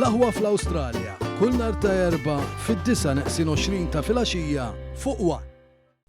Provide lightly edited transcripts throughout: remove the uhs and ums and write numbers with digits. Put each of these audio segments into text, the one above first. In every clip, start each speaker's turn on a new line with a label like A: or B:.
A: L-Aħwa fl-Awstralja, kull nhar ta' Erbgħa fid-disgħa neqsin 20 ta' filgħaxija fuq one.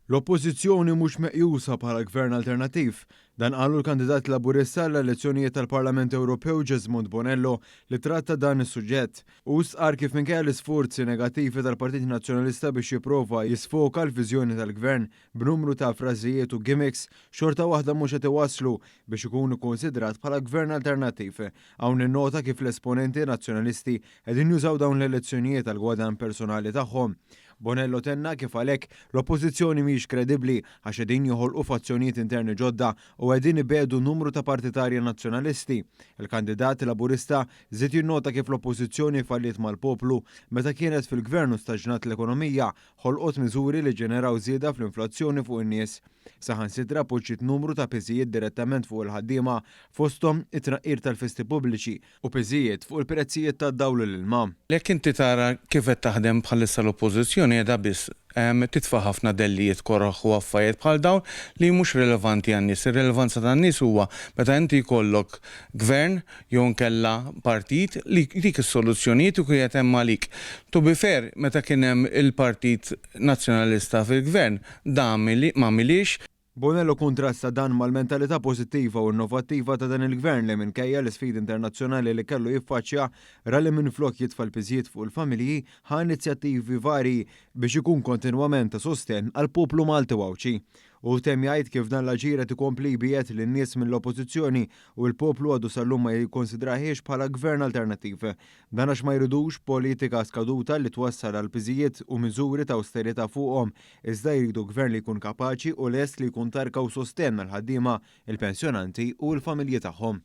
B: L-Oppożizzjoni mhux meqjusa bħala gvern alternattiv. Dan qalu l-kandidat Laburista għall-elezzjonijiet tal-Parlament Ewropew Jesmond Bonello li tratta dan is-suġġett. Hu stqarr kif minkejja l-isforzi negattivi tal-Partit Nazzjonalista biex jipprova jisfoka l-viżjoni tal-Gvern b'numru ta' frażijiet u gimmicks, xorta waħda mhux qed iwasslu biex ikun ikkunsidrat bħala gvern alternattiv. Hawn innota kif l-esponenti Nazzjonalisti qegħdin jużaw dawn l-elezzjonijiet għall-gwadann personali tagħhom. Bonello tenna kif għalhekk l-Oppożizzjoni mhijiex kredibbli għax qegħdin joħolqu fazzjonijiet interni ġodda u qegħdin ibiegħdu numru ta' partitarji Nazzjonalisti. Il-kandidat Laburista żied jinnota kif l-Oppożizzjoni falliet mal-poplu meta kienet fil-Gvern u staġnat l-ekonomija ħolqot miżuri li ġġeneraw żieda fl-inflazzjoni fuq in-nies. Saħansitra poġġiet numru ta' piżijiet direttament fuq il-ħaddiema, fosthom it-tnaqqir tal-festi pubbliċi u piżijiet fuq il-prezzijiet tad-dawl u l-ilma.
C: Jekk inti tara kif qed taħdem bħalissa l-Oppożizzjoni qiegħda biss titfa' ħafna dellijiet koroh u affarijiet bħal dawn li mhux rilevanti għan-nies. Ir-rilevanza tan-nies huwa meta inti jkollok gvern jew inkella partit li jtik is-soluzzjonijiet u jkun qiegħed hemm għalik. To be fair, meta kien hemm il-Partit Nazzjonalista fil-Gvern, dan m'għamilhiex.
B: Bonello kkuntrasta dan mal-mentalità pożittiva u innovattiva ta' dan il-Gvern li minkejja l-isfidi internazzjonali li kellu jiffaċċja, ra li minflok jitfa' l-piżijiet fuq il-familji, ħa inizjattivi varji biex ikun kontinwament ta' sostenn għall-poplu Malti u Għawdxi. Hu temm jgħid kif dan l-aġir qed ikompli jbiegħed lin-nies mill-Oppożizzjoni u l-poplu għadu sal-lum ma jikkonsidrahiex bħala gvern alternattiv. Dan għax ma jridux politika skaduta li twassal għal piżijiet u miżuri ta' awsterità fuqhom, iżda jridu gvern li jkun kapaċi u lest li jkun tarka u sostenn għall-ħaddiema, il-pensjonanti u l-familji tagħhom.